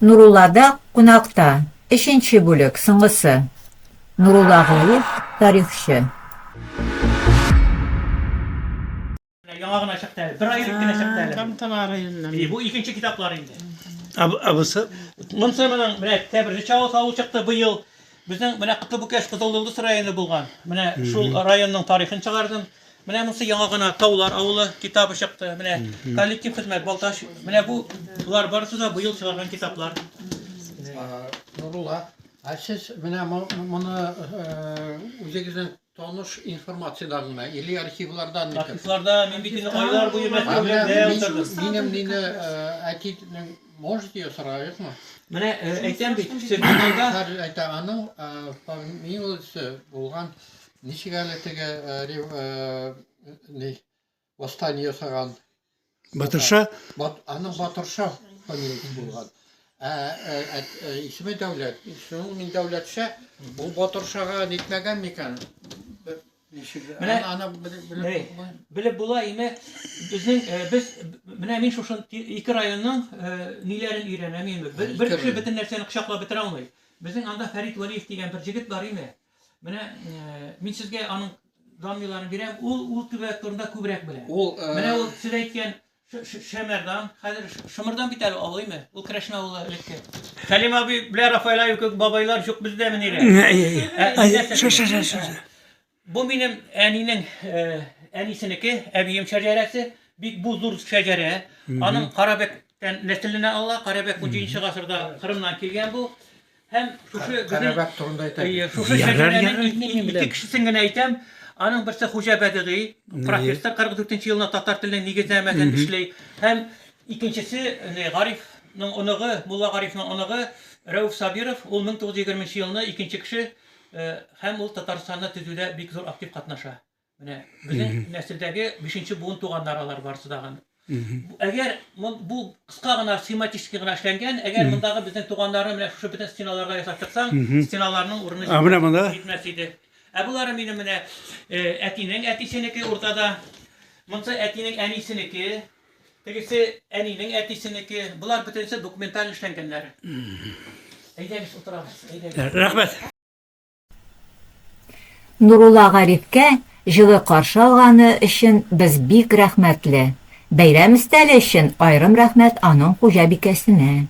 Нуруллада кунакта. Өченче бүлек, соңгысы. Нурулла Галиев, тарихчы. Менә яңа гына чыкты әле. Бер ай элек кенә чыкты әле. Тантана районыннан. И, бу икенче китаплар инде. Ә бусы? Монысы моның менә Тәберҗе Чаллысы авылы чыкты быел. Безнең менә Котлы Бүкәш Кызыл Йолдыз районы булган. Менә шул районның тарихын чыгардым. Менә монысы яңа гына Таулар авылы китабы чыкты. Менә коллектив хезмәт Балтач. Менә бу болар барысы да быел чыгарган китаплар. Нурулла, ә сез менә моны үзегезнең таныш информациядән генә или архивлардан нитеп? Архивларда мин бит инде айлар буе Мәскәүләрдә утырдым. Минем мине әтинең можете я сорайыкмы? Менә әйтәм бит, сез монда Хәзер әйтә, аның фамилиясе булган Ничек әле теге ни восстание ясаган? Батырша? Бат, аның Батырша фамилиясе булган. Ә, ә, ә, исеме Дәүләт. Шуның мин Дәүләтша, ул Батыршага нитмәгән микән? Ничек? Менә аны белеп, белеп, белеп була име? Безнең без менә мин шушы ике районның ниләрен өйрәнәм име? Бер, бер кеше бөтен нәрсәне кочаклап бетерә алмый. Безнең анда Фәрит Вәлиев дигән бер җегет бар име? Менә мин сезгә аның данныйларын бирәм. Ул ул төбәк турында күбрәк белә. Ул менә ул сез әйткән Шәмәрдан, хәзер Шымырдан бит әле авылыймы? Ул керәшен авылы элекке. Хәлим абый белән Рафаэль абый кебек бабайлар юк бездә мени Бу минем әнинең әнисенеке, әбием шәҗәрәсе. Бик бу зур шәҗәрә. Аның Карабәктән нәселенә ала. Карабәк 17 гасырда Кырымнан килгән бу. Һәм шушы Карабәк турында әйтә. Әйе, шушы шәҗәрәнең ике кешесен генә әйтәм. Аның берсе Хуҗа Бәдыгый, профессор, 44 елына татар теленең нигезләмәсен эшли. Һәм икенчесе Гарифның оныгы, Мулла Гарифның оныгы Рәүф Сабиров, ул 1920 елны икенче кеше һәм ул Татарстанны төзүдә бик зур актив катнаша. Менә безнең нәселдәге бишенче буын туганнар алар барысы дагы. Әгәр бу кыска гына схематически гына эшләнгән, әгәр мондагы безнең туганнарны менә шушы бөтен стеналарга ясап чыксаң, стеналарның урыны менә монда җитмәс иде. Ә болары минем менә әтинең әтисенеке уртада. Монысы әтинең әнисенеке. Тегесе әнинең әтисенеке. Болар бөтенесе документаль эшләнгәннәр. Әйдәгез утырабыз. Әйдәгез. Рәхмәт. Нурулла Гарифкә җылы каршы алганы өчен без бик рәхмәтле. Бәйрәм өстәле өчен аерым рәхмәт аның хуҗабикәсенә.